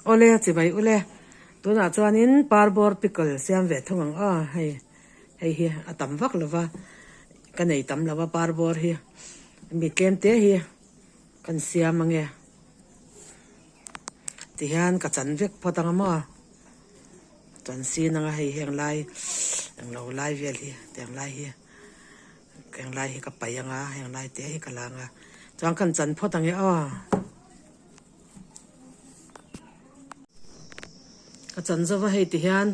Awle chibai ule tunah chuanin parbawr pickle siam ve thung ang aw hei hei hi a tam vak lova ka nei tam lova parbawr hi mi tlem te hi kan siam ange tihian ka chan vek phawt ang maw chan sin anga hei heng lai englo lai vel hi tiang lai hi heng lai hi ka paih anga heng lai te hi ka la anga chuan kan chan phawt ange aw. Ka chan zova hei ti hian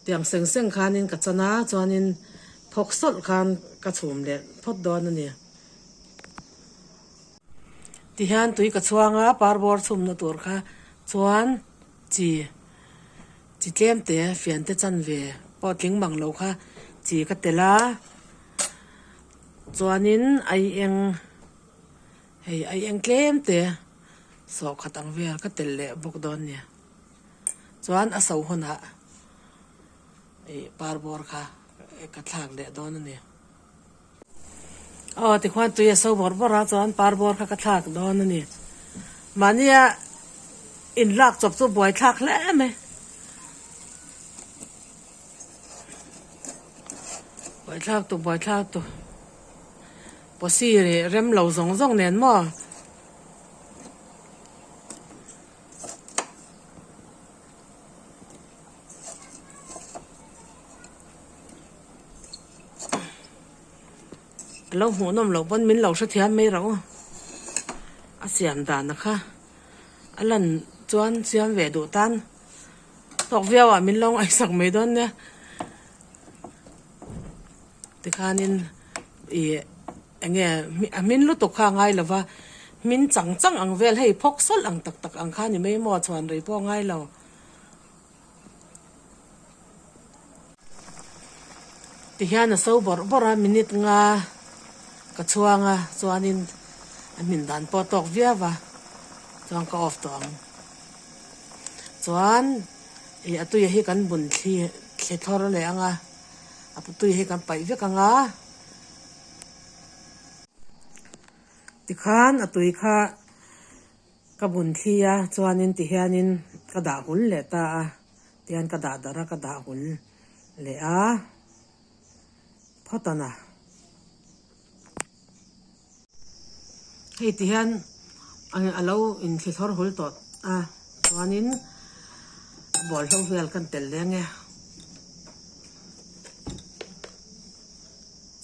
tiang seng seng khanin ka chan a chuanin thawk sawlh khan ka chhum leh phawt dawn a ni. Ti hian tui ka chhuang a parbawr chhumna tur kha chuan chi chi tlem te fian te chan ve pawh tling mang lo kha chi ka telh a chuanin ai eng. Hei a eng tlem te sawh khat ang vel ka tel leh bawk dawn nia. Chuan a so hunah ih parbawr kha ka thlak leh dawn a ni. Aw tikhuan tui a so bawrh bawrh a chuan parbawr kha ka thlak dawn a ni. Mahnia inlak chawp chu buai thlak hle mai. Buai thlak tu buai thlak tu. Pawsi reh rem lo zawng zawng nen maw? A lo hmuh nawm loh pawn min lo hrethiam mai rawh u. A siam dan a kha a lan chuan siam ve duh tan tawk viau ah min lo ngaihsak mai dawn nia. Tikhanin ih eng nge a hmin lutuk kha a ngai lo va, hmin chang chang ang vel hei phawk sawlh ang tak tak ang kha a ni mai maw chhuan rei pawh a ngai lo. Tihian a so bawrh bawrh a minute nga ka chhuang a chuanin a hmin dan pawh a tawk viau va chuan ka off tawh ang. Chuan ih a tuia hi kan bun thli thli thlawr leh ang a. A putui hi kan paih vek ang a, tikhan a tui kha ka bun thli a chuanin tihianin ka dah hul leh ta a, tihian ka dah darh a ka dah hul leh a phawt a na. Hei ti hian a lo inthli thlawr hul tawh a chuanin bawlhlo vel kan tel leng e.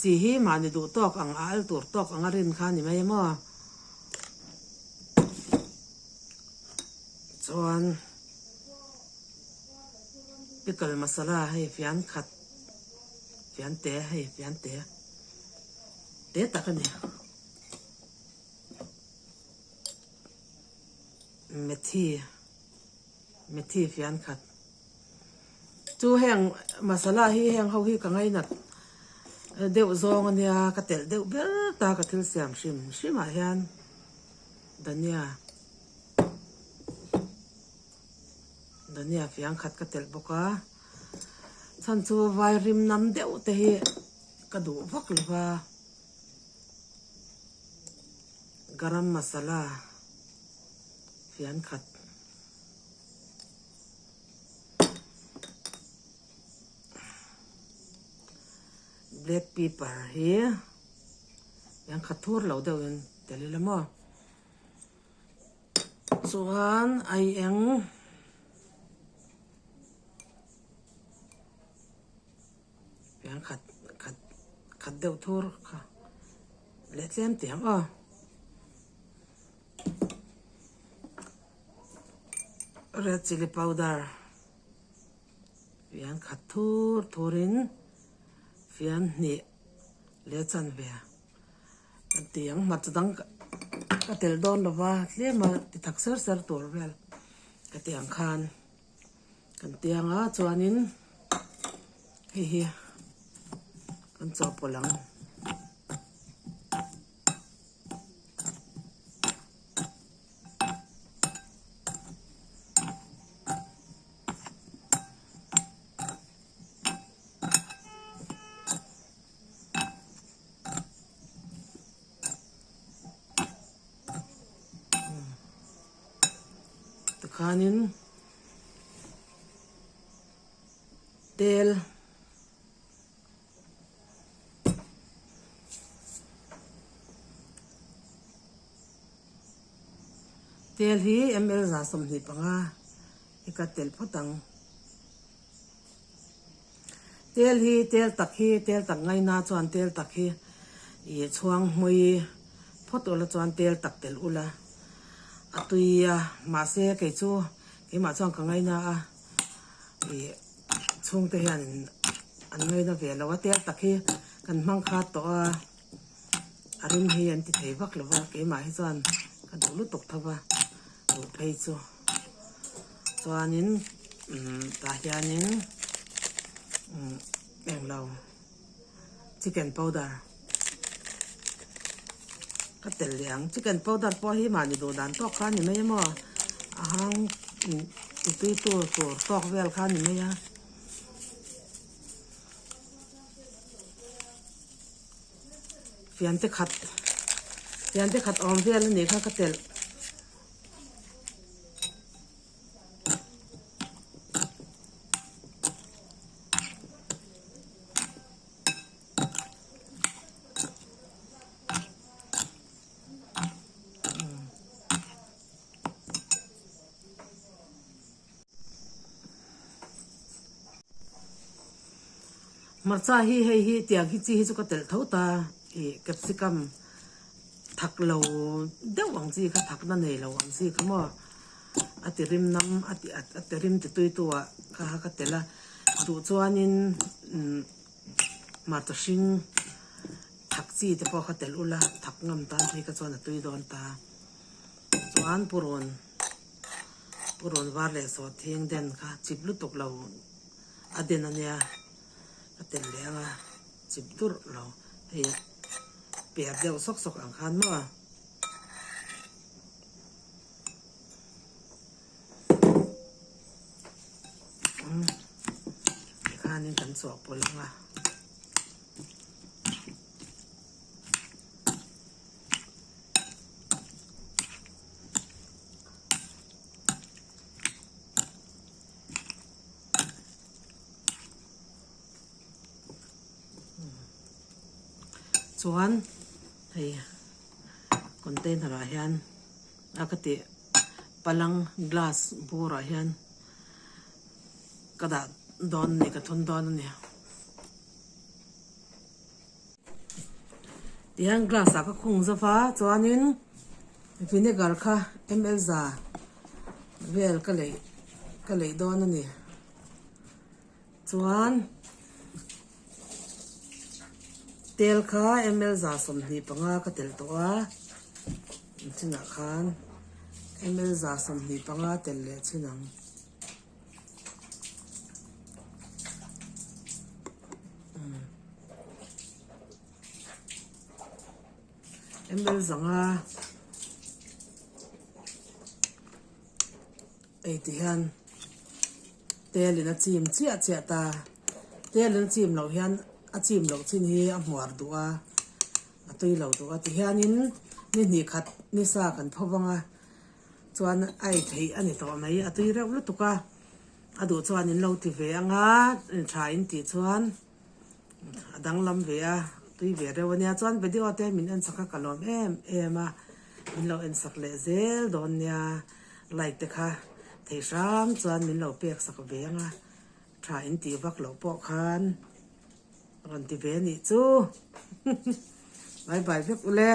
Chi hi mahni duh tawk ang a al tur tawk ang a rin kha a ni mai maw. Chuan pickle masala hei fian khat fian te hei fian te. Te tak a ni. Methi methi fian khat. Chu heng masala hi heng ho hi ka ngainat deuh zawng a nia ka telh deuh ber ta ka thil siam hrim hrim ah hian dhania dhania fian khat ka telh bawk a chhan chu vai rim nam deuh te hi. Ka duh vak lo va, garam masala fian khat. Black pepper hi fian khat thur lo deuh in tel ila maw. Chuan ai eng. Piang khat khat khat deuh thur kha leh tlem tih ang aw. Red chilli powder piang khat thur thurin fian hnih leh chanve kan ti ang hmarcha dang ka tel dawn lova tlema ti thak ser ser tur vel ka ti ang khan. Kan tiang a chuanin hei hi kan chawhpawlh ang. Tikhanin tel Tel hi ml 25 hi ka tel phawt ang. Tel hi tel tak hi tel tak ngaina chuan tel tak hi ih chhuang hmui phawt ula chuan tel tak tel ula a tui a mahse kei chu keimah chuan ka ngaina a ih chhungte hian an ngaina ve lo a tel tak hi kan hmang khat tawh a a rim hi an ti thei vak lo va keimah hi chuan ka duh lutuk tho va duh phei chu chuanin umm tah hianin umm englo chicken powder ka tel leh ang chicken powder pawh hi mahni duh dan tawk kha a ni mai a maw a hang ti tui tur tur tawk vel kha a ni mai a. Fian te khat fian te khat awm vel a nih kha ka telh. Hmarcha hi hei hi tiang hi chi hi chu ka telh tho ta ih capsicum thak lo deuh ang chi kha thak na nei lo ang chi kha maw a ti rim nam a ti a ti rim ti tui tu ah kha kha ka telh a duh chuanin umm hmarcha hring thak chi te pawh kha telh ula thak ngam tan phei kha chuan a tui dawn ta chuan purun. Purun var leh sawh thing den kha chip lutuk lo a den a nia a tel leh ang a chip durh lo hei per deuh sawk sawk ang khan maw. Tikhanin kan chawhpawlh ang a. Chuan hei container ah hian a ka tih palang glass bur ah hian ka dah dawn a ni ka thun dawn a ni. Tihian glass ah ka khung zauh a chuanin vinegar kha ml za vel ka leih ka leih dawn a ni chuan tel kha ml 25 ka telh tawh a chinah khan ml 25 telh leh chin ang. Ml zanga ei ti hian tel in a chim chiah chiah ta tel in a chim loh hian a chim loh chin hi a hmuar duh a a tui lo duh a ti hianin ni hnih khat ni sa kan pho vang a. Chuan a ei theih a ni tawh mai, a tui reuh lutuk a, a duh chuan in lo ti ve ang a, tha in tih chuan a danglam ve a, tui ve reuh a nia. Chuan video te min en sak a ka lawm em em a, min lo en sak leh zel dawn nia, like te kha thei hram chuan min lo pek sak ve ang a, tha in tih vak loh pawh khan rawn ti ve a nih chu. Bye bye vek ule.